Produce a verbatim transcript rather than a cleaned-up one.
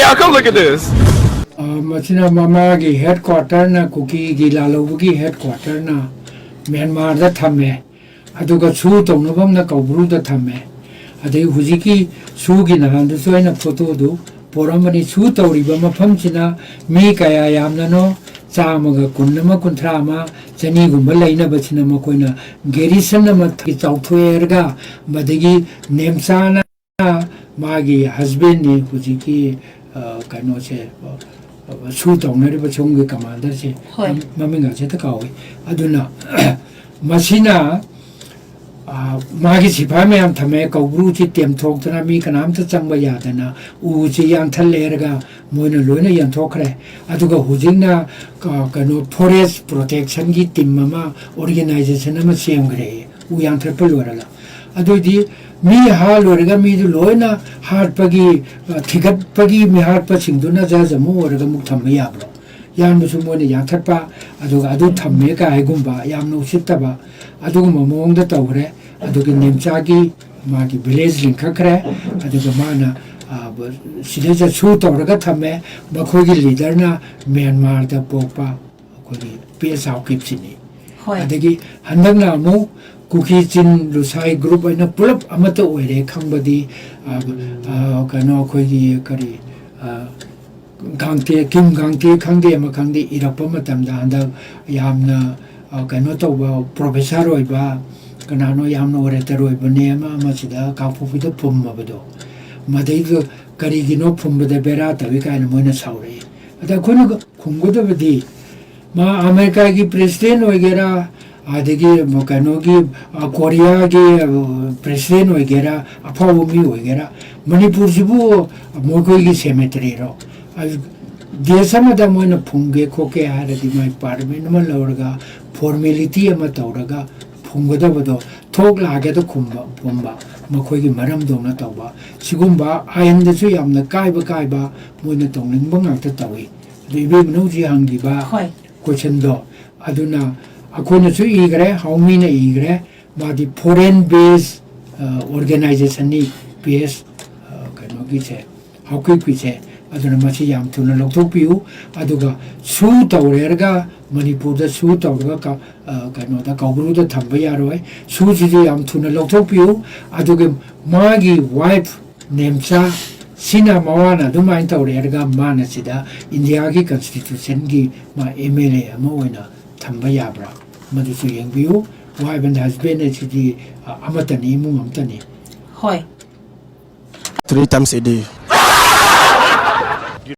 How come? Look at this. ꯑ, ꯃꯁꯤꯅ ꯃꯃꯥꯒꯤ ꯍꯦꯗ ꯀ꯭ꯋꯥꯇꯔꯅ, ꯀꯨꯀꯤꯒꯤ ꯂꯥꯜꯍꯧꯕꯒꯤ ꯍꯦꯗ ꯀ꯭ꯋꯥꯇꯔꯅ ꯃ꯭ꯌꯥꯟꯃꯥꯔꯗ ꯊꯝꯃꯦ꯫ ꯑꯗꯨꯒ ꯁꯨ ꯇꯧꯅꯕ ꯑꯃꯅ ꯀꯧꯕ꯭ꯔꯨꯗ ꯊꯝꯃꯦ꯫ ꯑꯗꯩ ꯍꯧꯖꯤꯛꯀꯤ ꯁꯨꯒꯤ ꯅꯍꯥꯟꯗꯨꯁꯨ ꯑꯩꯅ ꯐꯣꯇꯣꯗꯨ ꯄꯣꯔꯝꯕꯅꯤ꯫ ꯁꯨ ꯇꯧꯔꯤꯕ ꯃꯐꯝꯁꯤꯅ ꯃꯤ ꯀꯌꯥ ꯌꯥꯝꯅꯅꯣ? ꯆꯥꯝꯃꯒ ꯀꯨꯟ ꯑꯃ, ꯀꯨꯟꯊ꯭ꯔꯥ ꯑꯃ, ꯆꯅꯤꯒꯨꯝꯕ ꯂꯩꯅꯕꯁꯤꯅ ꯃꯈꯣꯏꯅ ꯒꯦꯔꯤꯁꯟ ꯑꯃ ꯆꯥꯎꯊꯣꯛꯑꯦꯔꯒ ꯃꯗꯒꯤ ꯅꯦꯝꯆꯥꯅ ꯃꯥꯒꯤ ꯍꯁꯕꯦꯟꯅꯤ ꯍꯧꯖꯤꯛꯀꯤ, ꯑ, ꯀꯩꯅꯣꯁꯦ, ꯑ, ꯁꯨ ꯇꯧꯅꯔꯤꯕ ꯁꯣꯝꯒꯤ ꯀꯃꯥꯟꯗꯔꯁꯦ꯫ ꯍꯣꯏ꯫ ꯃꯃꯤꯡ ꯍꯧꯖꯤꯛꯇ ꯀꯥꯎꯏ꯫ ꯑꯗꯨꯅ ꯃꯁꯤꯅ, ꯑ, ꯃꯥꯒꯤ ꯁꯤꯐꯥꯏ ꯃꯌꯥꯝ ꯊꯝꯃꯦ, ꯀꯧꯕ꯭ꯔꯨꯁꯤ ꯇꯦꯝꯊꯣꯛꯇꯅ ꯃꯤ ꯀꯅꯥꯝꯇ ꯆꯪꯕ ꯌꯥꯗꯅ ꯎꯁꯤ ꯌꯥꯟꯊꯠꯂꯦꯔꯒ ꯃꯣꯏꯅ ꯂꯣꯏꯅ ꯌꯥꯟꯊꯣꯛꯈ꯭ꯔꯦ꯫ ꯑꯗꯨꯒ ꯍꯧꯖꯤꯛꯅ, ꯑ, ꯀꯩꯅꯣ, ꯐꯣꯔꯦꯁ ꯄ꯭ꯔꯣꯇꯦꯛꯁꯟꯒꯤ ꯇꯤꯝ ꯑꯃ, ꯑꯣꯔꯒꯦꯅꯥꯏꯖꯦꯁꯟ ꯑꯃ ꯁꯦꯝꯈ꯭ꯔꯦ꯫ ꯎ ꯌꯥꯟꯊꯠꯄ ꯂꯣꯏꯔꯒ꯫ ꯑꯗꯨꯑꯣꯏꯗꯤ ꯃꯤ ꯍꯥꯠ ꯂꯣꯏꯔꯒ ꯃꯤꯗꯨ ꯂꯣꯏꯅ ꯍꯥꯠꯄꯒꯤ, ꯑ, ꯊꯤꯒꯠꯄꯒꯤ ꯃꯤꯍꯥꯠꯄꯁꯤꯡꯗꯨꯅ ꯖꯖ ꯑꯃ ꯑꯣꯏꯔꯒ ꯑꯃꯨꯛ ꯊꯝꯕ ꯌꯥꯕ꯭ꯔꯣ? ꯌꯥꯝꯅꯁꯨ ꯃꯣꯏꯅ ꯌꯥꯟꯊꯠꯄ, ꯑꯗꯨꯒ ꯑꯗꯨ ꯊꯝꯃꯦ ꯀꯥꯏꯒꯨꯝꯕ ꯌꯥꯝꯅ ꯎꯁꯤꯠꯇꯕ ꯑꯗꯨꯒꯨꯝꯕ ꯃꯑꯣꯡꯗ ꯇꯧꯈ꯭ꯔꯦ꯫ ꯑꯗꯨꯒ ꯅꯦꯝꯆꯥꯒꯤ ꯃꯥꯒꯤ ꯚꯤꯂꯦꯖ ꯂꯤꯡꯈꯠꯈ꯭ꯔꯦ꯫ ꯑꯗꯨꯒ ꯃꯥꯅ, ꯑ, ꯁꯤꯗꯩꯗ ꯁꯨ ꯇꯧꯔꯒ ꯊꯝꯃꯦ꯫ ꯃꯈꯣꯏꯒꯤ ꯂꯤꯗꯔꯅ ꯃ꯭ꯌꯥꯟꯃꯥꯔꯗ ꯄꯣꯛꯄ ꯑꯩꯈꯣꯏꯒꯤ ꯄꯦ ꯆꯥꯎꯀꯤꯞꯁꯤꯅꯤ꯫ ꯍꯣꯏ꯫ ꯑꯗꯒꯤ ꯍꯟꯗꯛꯅ ꯑꯃꯨꯛ ꯀꯨꯀꯤ ꯆꯤꯟ ꯂꯨꯁꯥꯏ ꯒ꯭ꯔꯨꯞ ꯑꯣꯏꯅ ꯄꯨꯂꯞ ꯑꯃꯠꯇ ꯑꯣꯏꯔꯦ ꯈꯪꯕꯗꯤ, ꯑ, ꯑ, ꯀꯩꯅꯣ, ꯑꯩꯈꯣꯏꯒꯤ ꯀꯔꯤ, ꯑ, ꯒꯥꯡꯇꯦ, ꯀꯤꯝ ꯒꯥꯡꯇꯦ ꯈꯪꯗꯦ ꯑꯃ ꯈꯪꯗꯦ ꯏꯔꯛꯄ ꯃꯇꯝꯗ ꯍꯟꯗꯛ ꯌꯥꯝꯅ, ꯑ, ꯀꯩꯅꯣ ꯇꯧꯕ ꯄ꯭ꯔꯣꯐꯦꯁꯔ ꯑꯣꯏꯕ, ꯀꯅꯥꯅꯣ ꯌꯥꯝꯅ ꯑꯣꯔꯦꯇꯔ ꯑꯣꯏꯕꯅꯦ ꯑꯃ ꯑꯃꯁꯤꯗ ꯀꯥꯡꯄꯣꯛꯄꯤꯗ ꯐꯨꯝꯃꯕꯗꯣ, ꯃꯗꯩꯗꯨ ꯀꯔꯤꯒꯤꯅꯣ ꯐꯨꯝꯕꯗ ꯕꯦꯔꯥ ꯇꯧꯏ ꯀꯥꯏꯅ ꯃꯣꯏꯅ ꯁꯥꯎꯔꯛꯏ꯫ ꯑꯗ ꯑꯩꯈꯣꯏꯅ ꯈꯨꯝꯒꯗꯕꯗꯤ ꯃꯥ ꯑꯃꯦꯔꯤꯀꯥꯒꯤ ꯄ꯭ꯔꯦꯁꯤꯗꯦꯟ ꯑꯣꯏꯒꯦꯔꯥ, ꯑꯗꯒꯤ ꯀꯩꯅꯣꯒꯤ, ꯑ, ꯀꯣꯔꯤꯌꯥꯒꯤ, ꯑ, ꯄ꯭ꯔꯦꯁꯤꯗꯦꯟ ꯑꯣꯏꯒꯦꯔꯥ, ꯑꯐꯥꯎꯕ ꯃꯤ ꯑꯣꯏꯒꯦꯔꯥ, ꯃꯅꯤꯄꯨꯔꯁꯤꯕꯨ ꯃꯈꯣꯏꯒꯤ ꯁꯦꯃꯦꯇꯔꯤꯔꯣ? ꯑ, ꯗꯦꯁ ꯑꯃꯗ ꯃꯣꯏꯅ ꯐꯨꯝꯒꯦ ꯈꯣꯠꯀꯦ ꯍꯥꯏꯔꯗꯤ ꯃꯥꯏ ꯄꯥꯔꯃꯤꯠ ꯑꯃ ꯂꯧꯔꯒ ꯐꯣꯔꯃꯦꯂꯤꯇꯤ ꯑꯃ ꯇꯧꯔꯒ ꯐꯨꯝꯒꯗꯕꯗꯣ ꯊꯣꯛ ꯂꯥꯛꯀꯦꯗ ꯈꯨꯝꯕ, ꯐꯨꯝꯕ, ꯃꯈꯣꯏꯒꯤ ꯃꯔꯝꯗꯧꯅ ꯇꯧꯕ, ꯁꯤꯒꯨꯝꯕ ꯑꯥꯏꯟꯗꯁꯨ ꯌꯥꯝꯅ ꯀꯥꯏꯕ ꯀꯥꯏꯕ ꯃꯣꯏꯅ ꯇꯧꯅꯤꯡꯕ ꯉꯥꯛꯇ ꯇꯧꯏ꯫ ꯑꯗꯨ ꯏꯕꯦꯝꯃꯅ ꯍꯧꯖꯤꯛ ꯍꯪꯈꯤꯕ ꯍꯣꯏ꯫ ꯀꯣꯏꯁꯟꯗꯣ, ꯑꯗꯨꯅ ꯑꯩꯈꯣꯏꯅꯁꯨ ꯏꯈ꯭ꯔꯦ, ꯍꯥꯎꯃꯤꯅ ꯏꯈ꯭ꯔꯦ, ꯃꯥꯗꯤ ꯐꯣꯔꯦꯟ ꯕꯦꯁ, ꯑ, ꯑꯣꯔꯒꯦꯅꯥꯏꯖꯦꯁꯟꯅꯤ, ꯕꯦꯁ, ꯑ, ꯀꯩꯅꯣꯒꯤꯁꯦ, ꯍꯥꯎꯀꯤꯞꯀꯤꯁꯦ꯫ ꯑꯗꯨꯅ ꯃꯁꯤ ꯌꯥꯝ ꯊꯨꯅ ꯂꯧꯊꯣꯛꯄꯤꯌꯨ꯫ ꯑꯗꯨꯒ ꯁꯨ ꯇꯧꯔꯦ ꯍꯥꯏꯔꯒ ꯃꯅꯤꯄꯨꯔꯗ ꯁꯨ ꯇꯧꯔꯒ ꯀ-, ꯑ, ꯀꯩꯅꯣꯗ ꯀꯧꯕ꯭ꯔꯨꯗ ꯊꯝꯕ ꯌꯥꯔꯣꯏ꯫ ꯁꯨꯁꯤꯗꯤ ꯌꯥꯝ ꯊꯨꯅ ꯂꯧꯊꯣꯛꯄꯤꯌꯨ꯫ ꯑꯗꯨꯒ ꯃꯥꯒꯤ ꯋꯥꯏꯐ ꯅꯦꯝꯆꯥ ꯁꯤꯅ ꯃꯋꯥꯅ ꯑꯗꯨꯃꯥꯏꯅ ꯇꯧꯔꯦ ꯍꯥꯏꯔꯒ ꯃꯥꯅ ꯁꯤꯗ ꯏꯟꯗꯤꯌꯥꯒꯤ ꯀꯟꯁꯇꯤꯇ꯭ꯌꯨꯁꯟꯒꯤ ꯃꯥ ꯑꯦꯝ ꯑꯦꯜ ꯑꯦ ꯑꯃ ꯑꯣꯏꯅ ꯊꯝꯕ ꯌꯥꯕ꯭ꯔꯥ? ꯃꯗꯨꯁꯨ ꯌꯦꯡꯕꯤꯌꯨ꯫ ꯋꯥꯏꯐ ꯑꯦꯟ ꯍꯁꯕꯦꯟ ꯑꯁꯤꯗꯤ, ꯑ, ꯑꯃꯠꯇꯅꯤ, ꯏꯃꯨꯡ ꯑꯃꯠꯇꯅꯤ꯫ ꯍꯣꯏ꯫ Three times a day.